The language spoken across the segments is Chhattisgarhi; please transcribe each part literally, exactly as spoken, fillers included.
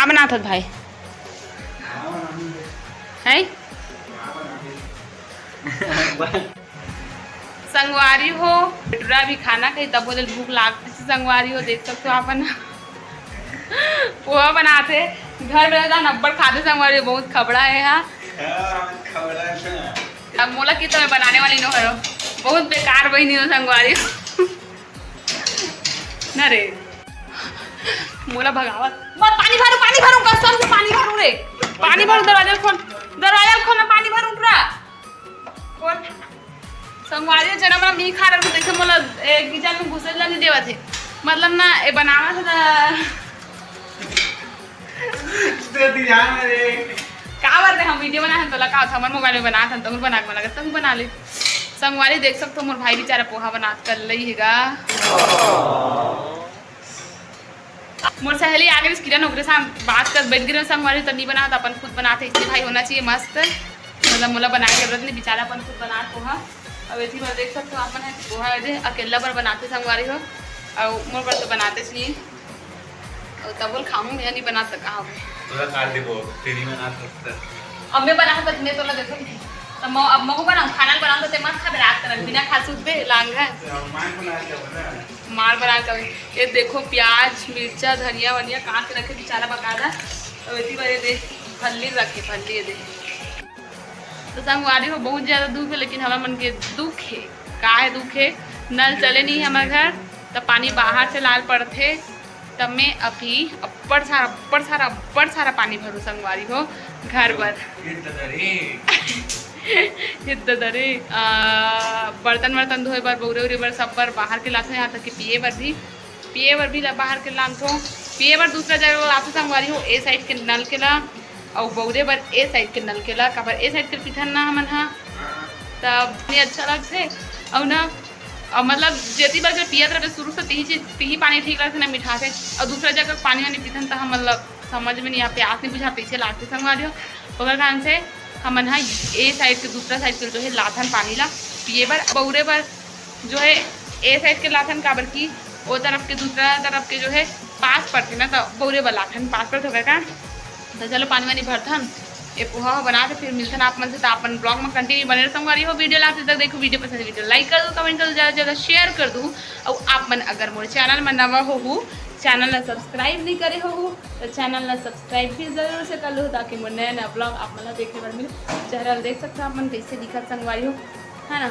बनात हस भाई? हैं? संगवारी हो, बेटुरा भी खाना खाही, तब बोले भूख लागत हे। संगवारी हो, देख सकत हो आप मन। पोहा बनात हे, घर में रहता न अब्बड़ खाथे संगवारी हो, बहुत खबड़ा हे हा। हाँ, खबड़ा ना। अब मोला कि तो मैं बनाने वाली नो हरो, बहुत बेकार बहिनी हो संगवारी हो। ना रे, मोला भगावत मत। पानी भरू, पानी भरू, कसम से पानी भरू रे, पानी भरू। दरवाजा खोल, दरवाजा खोल, मैं पानी भरू पूरा। खोल। संगवारी हो, जेन मन नी खा रहे, तइसे मोला, ए, किचन में घुसे ला नी देवत हे। मतलब ना, ए बनावत हे ना। दे दिया रे। का बात हे, हम वीडियो बनात हन तोला का होथे, हमर मोबाइल में बनात हन, तहूँ बना के मन लगत, तहूँ बना ले। संगवारी देख सकत हो, मोर भाई बेचारा पोहा बनात कर लई हे गा। मोर सहेली आगे रिहिस किरण, ओकरे साथ बात कर बैठ गे संगवारी, त नी बनात, अपन खुद बनात हे, इसलिए भाई होना चाहिए मस्त। मतलब मोला बनाए के जरूरत नहीं, बेचारा अपन खुद बनात पोहा। अब एथी बर देख सकत हो आप मन हे, पोहा एदे अकेला बर बनाथे संगवारी हो, अउ मोर बर तो बनातेच नहीं। अउ तब बोल खाहूँ, मैं नहीं बनात त का होगे? तोला काट देबो, तेरी बनात हस त। अब मैं बनात हस त मैं तोला देखो नहीं। त मैं अब महू बनाऊँ, खाना बनाऊँ त ते मत खाबे रात तक, बिना खा सूत बे, लांग है। तो मार बना के बना। मार बना के। ये देखो प्याज, मिर्चा, धनिया वनिया काट के रखे बेचारा बकायदा। अब एथी बर ये दे, फल्ली रखे, फल्ली ये दे। तो संगवारी हो, बहुत ज्यादा दुख हे, लेकिन हमर मन के दुख हे। का हे दुख हे? नल चले नहीं हे हमर घर, त पानी बाहर से लाल पड़थे। त मैं अभी अब्बड़ सारा, अब्बड़ सारा, अब्बड़ सारा पानी भरू संगवारी हो घर बर। ये ददा रे। ये ददा रे। आ, बर्तन वर्तन धोए बर, बउरे उरे बर, सब बर बाहर के लाथों, यहाँ तक कि पिए बर भी। पिए बर भी ला-, बाहर के लानथों। पिए बर दूसरा जगह लाथों संगवारी हो, ए साइड के नल के ला, अउ बउरे बर ए साइड के नल के ला, काबर ए साइड के पीथन ना हमन हा, तब नहीं अच्छा लगथे। अउ ना, अउ मतलब जेती बर जो पियत रहबे शुरू से, तिही चीज, तिही पानी ठीक लगथे ना, मिठाथे। अउ दूसरा जगह पानी वानी पीथन त हम मतलब समझ में नहीं आ, प्यास नहीं बुझा, पीछे लागथे संगवारी हो। ओकर कारण से हमन हा ए साइड के, दूसरा साइड के जो है लाथन पानी ला पिए बर, बउरे बर जो है ए साइड के लाथन, काबर कि ओ तरफ के, दूसरा तरफ के जो है पास पड़थे ना, त बउरे बर लाथन, पास पड़थे ओकर का। त चलो पानी वानी भरथन, ए पोहा हो बना के फिर मिलथन आप मन से। त आप मन vlog में continue बने रहो संगवारी हो। वीडियो लास्ट तक देखो, वीडियो पसंद है, वीडियो like कर दो, comment कर दो, ज्यादा से ज्यादा share कर दो, अउ आप मन अगर मोर channel में नवा हो, channel ला subscribe नहीं करे हो, त channel ला subscribe भी जरूर से कर लो, ताकि मोर नया नया vlog आप मन ला देखे बर मिले। चेहरा ला देख सकते हो आप मन कैसे दिखत संगवारी हो, है ना।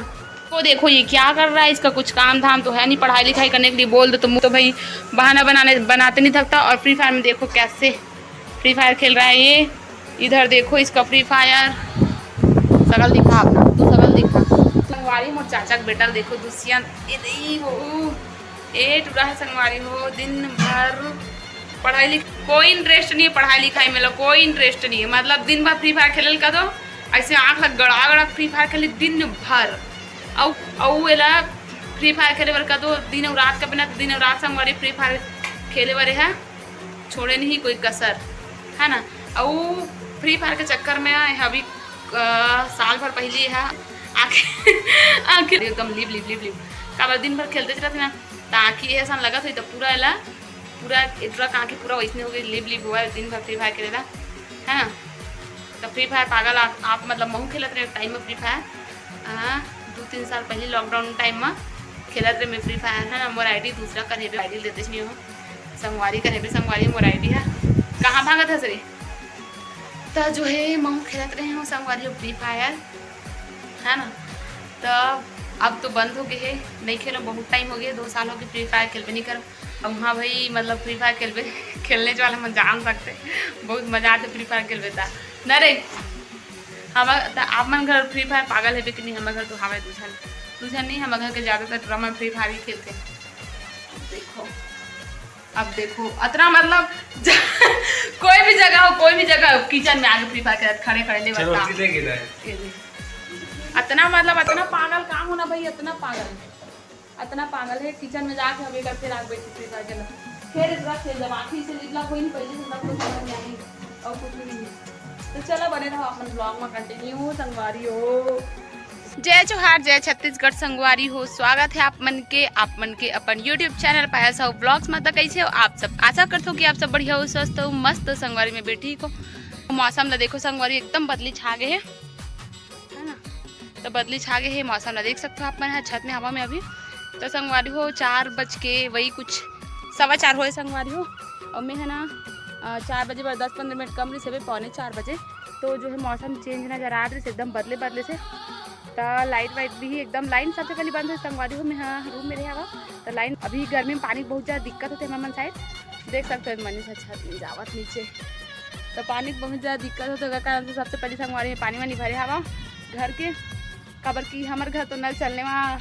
वो देखो ये क्या कर रहा है, इसका कुछ काम धाम तो है नहीं, पढ़ाई लिखाई करने के लिए बोल दो तो मुँह तो भाई बहाना बनाने, बनाते नहीं थकता। और Free Fire में देखो कैसे Free Fire खेल रहा है ये। इधर देखो इसका Free Fire, सकल दिखा अपना, तू सकल दिखा। संगवारी मोर चाचा के बेटा ल देखो दुष्यंत, ये दई वो ए टूरा है संगवारी हो, दिन भर पढ़ाई लिख, कोई interest नहीं है पढ़ाई लिखाई में ला, कोई interest नहीं है। मतलब दिन भर Free Fire खेलल का दो, ऐसे आँख लग गड़ा गड़ा Free Ffire खेले दिन भर। अउ अउ एला Free Fire खेले बर का दो, दिन अउ रात का बिना, दिन अउ रात संगवारी Free Fire खेले बर है, छोड़े नहीं कोई कसर, है ना। अउ Free Fire के चक्कर में अभी, अ, साल भर पहले है आखिर आखिर एकदम लिप लिप लिप लिप काबर दिन भर खेलते रहते ना, त आँखी ऐसा लगत हुई तो पूरा एला पूरा इतना आँखी पूरा वैसने हो गई, लिप लिप हुआ है दिन भर Free Fire खेलेला, है ना। तो Free Fire पागल आप, आप मतलब महू खेलत रहे टाइम में Free Fire, हाँ, दो तीन साल पहले lockdown टाइम में खेलत रहे मैं Free Fire, है ना। मोर आईडी दूसरा कर हेबे, आईडी देते नहीं हो, संगवारी कर हेबे, संगवारी मोर आईडी है। कहाँ भागत हस रे? तो जो है महू खेलत रहे हो संगवारी हो Free Fire, है ना। तो अब तो बंद हो गए है, नहीं खेलो, बहुत टाइम हो गया, दो साल हो गए Free Fire खेलबे नहीं करो। अब हाँ भाई, मतलब Free Fire खेलबे, खेलने वाले मन जान सकते, बहुत मजा आते Free Fire खेलबे ता। ना रे, हम त आप मन घर Free Fire पागल है कि नहीं? हमर घर तो हवे दू झन, दू झन नहीं, हमर घर के ज्यादातर टूरा मन Free Fire ही खेलते। देखो, अब देखो, अतना मतलब कोई भी जगह हो, कोई भी जगह हो, किचन में आके Free Fire खेलत, खड़े खड़े ले चलो, बता। सीधे गिरा है। ये दे। अतना मतलब, अतना पागल काम हो ना भाई, अतना पागल। अतना पागल है, किचन में जाके हम एक फिर आग बैठी Free Fire खेलत। फिर इतना खेल जब आँखी से लिपला कोई नहीं, पहले से सब कुछ समझ में आई और कुछ भी नहीं। तो चलो बने रहो अपन vlog में continue, संगवारी हो। जय जोहार, जय छत्तीसगढ़ संगवारी हो। स्वागत है आप मन के, आप मन के अपन YouTube चैनल पायल साहू ब्लॉग्स में। तो कैसे हो आप सब? आशा करता हूँ कि आप सब बढ़िया हो, स्वस्थ हो, मस्त हो संगवारी में बैठी हो। मौसम ला देखो संगवारी, एकदम बदली छा गए है, है ना? तो बदली छा गए है, मौसम ला देख सकते हो आप मन ह छत में हवा में अभी। तो संगवारी हो, चार बज के वही कुछ सवा चार होए संगवारी हो, और मैं है ना, अ, चार बजे बर दस पंद्रह मिनट कम रही से, पौने चार बजे। तो जो है मौसम चेंज नजर आत रहिस, एकदम बदले बदले से। त लाइट वाइट भी एकदम, लाइन सबसे पहले बंद होइस संगवारी हो, मैं हाँ रूम में रहे हवा। त लाइन अभी गर्मी में पानी बहुत ज़्यादा दिक्कत होथे हमर मन साइड, देख सकते हो मनीष ह छत में जावत नीचे। त पानी के बहुत ज़्यादा दिक्कत होथे, ओकर कारण से सबसे पहले संगवारी में पानी वानी भरे हवा घर के, काबर कि हमर घर तो नल चलने वा-,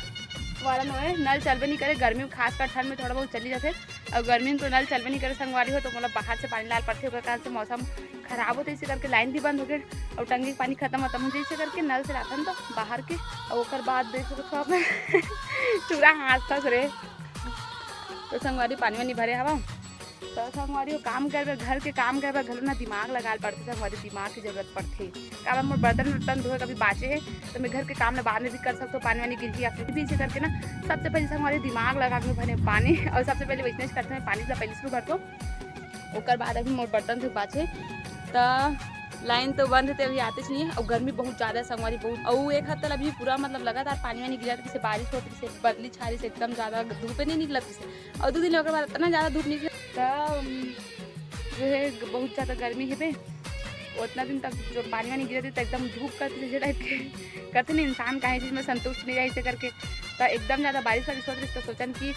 वाला नोहे, नल चलबे नहीं करे। गर्मी में खासकर ठंड में थोड़ा बहुत चली जाथे, और गर्मी में तो नल चलबे नहीं करे संगवारी हो, तो मोला बाहर से पानी लाल पड़थे, ओकर कारण से मौसम खराब होथे, इसे करके लाइन भी बंद हो गए और टंकी के पानी खत्म खत्म हो जाए, इसे करके नल से लाथन तो बाहर के, और ओकर बाद देख सकत हो आप टूरा हाँसत रे। तो संगवारी पानी वानी भरे हवा, तो संगवारी हो काम करे बर, घर के काम करे बर घलो ना दिमाग लगाए ल पड़थे संगवारी, दिमाग की जरूरत पड़थे। काबर मोर बर्तन वर्तन धोए का भी बाचे है, तो मैं घर के काम ला बाद में भी कर सकथों, पानी वानी गिरही या फिर भी इसे करके ना सबसे पहले संगवारी दिमाग लगा के भरे पानी, और सबसे पहले वैसने करथे मैं पानी ला पहले शुरू करथों, ओकर बाद अभी मोर बर्तन धोए बाचे। त लाइन तो बंद हे, ते अभी आतेच नहीं है, और गर्मी बहुत ज़्यादा है संगवारी, बहुत। और एक हफ्ता अभी पूरा मतलब लगातार पानी वानी गिरा, जैसे बारिश होत रहिसे, बदली छा रहिसे, एकदम ज़्यादा धूपे नहीं निकलत रहिसे, और दो दिन ओकर बाद इतना ज़्यादा धूप निकले, त जो है बहुत ज़्यादा गर्मी है बे। उतना दिन तक जो पानी वानी गिरत रहिसे, एकदम धूप करत रहिसे टाइप के, कहते नहीं इंसान काहे चीज़ में संतुष्ट नहीं रहिसे करके। त एकदम ज़्यादा बारिश वारिश होत रहिसे, त सोचन कि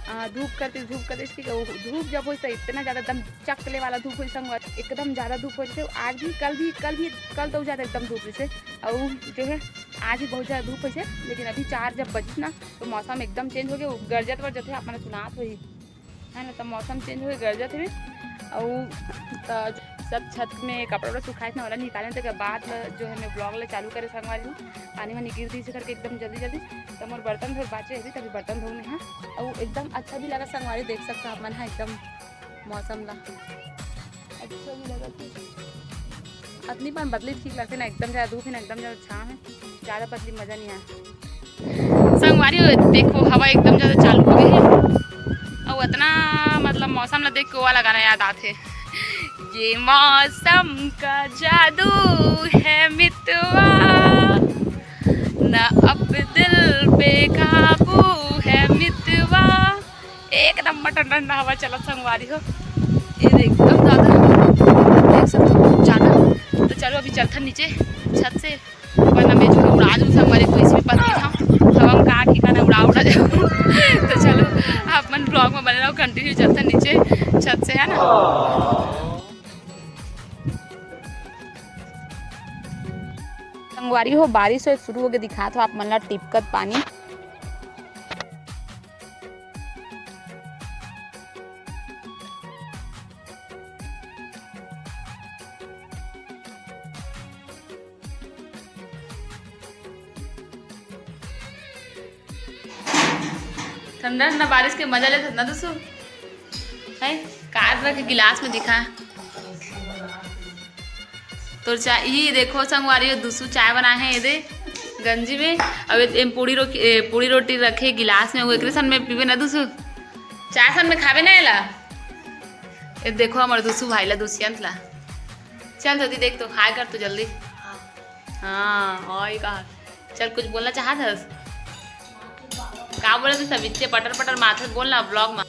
आ, धूप करते, धूप करते, ठीक है, वो धूप जब होइस त इतना ज़्यादा एकदम चकले वाला धूप होइस संगवारी, एकदम ज़्यादा धूप होइस। आज भी, कल भी, कल भी, कल तो ज़्यादा एकदम धूप रहिसे, और जो है आज भी बहुत ज़्यादा धूप होइस, लेकिन अभी चार जब बजिस ना, तो मौसम एकदम चेंज हो गया, वो गरजत वरजत है, आप मन सुनात होही, है ना, तो मौसम चेंज हो गया, गरजत है, और तो सब छत में कपड़ा वपड़ा सुखाए ना, वाला निकाले, तो बाद में जो है मैं ब्लॉग ले चालू करे संगवारी हो। पानी वानी गिर दिस करके एकदम जल्दी जल्दी। तो मोर बर्तन धोए बाचे अभी, तभी बर्तन धोने हाँ। और एकदम अच्छा भी लगा संगवारी, देख सकते हो आप मन हाँ, एकदम मौसम ला अच्छा भी लगा। अतनी पान बदली ठीक लगथे ना, एकदम ज़्यादा धूप है ना, एकदम ज़्यादा छाँव है, ज़्यादा बदली मज़ा नहीं आए। संगवारी हो, देखो हवा एकदम ज़्यादा चालू हो गई है, और इतना मतलब मौसम ला देख के वो वाला गाना याद आथे, ये मौसम का जादू है मितवा, ना अब दिल पे काबू है मितवा। एकदम मटन ठंडा हवा चलत संगवारी हो, ये एकदम ज़्यादा देख सकते हो ज़्यादा। तो चलो अभी चलथन नीचे छत से, वरना मैं जो है उड़ा दूँ संगवारी को, इसमें पत्नी था हवा में का ठिकाना उड़ा उड़ा जाऊँ। तो चलो आप मन ब्लॉग में बने रहो, कंटिन्यू चलथन नीचे छत से, है ना। संगवारी हो, बारिश होए शुरू हो गए, दिखात हो आप मन ला टिपकत पानी। ठंडा ठंडा बारिश के मजा लेथस ना दुसु, है? काट रख के गिलास में दिखा। तोर चाय, ये देखो संगवारी हो, दुसु चाय बनाए हे, ये दे गंजी में। अब ये पूड़ी रो-, ए, पूड़ी रोटी रखे गिलास में, वो एकरे सन में पीबे ना दुसु। चाय सन में खाबे ना एला। ये देखो हमर दुसु भाई ला, दुष्यंत ला। चल जल्दी देख तो, हाय कर तो जल्दी। हाँ, हाय का। चल कुछ बोलना चाहत हस? का बोलत हस सब इतने पटर पटर मारत हस, बोल ना ब्लॉग में।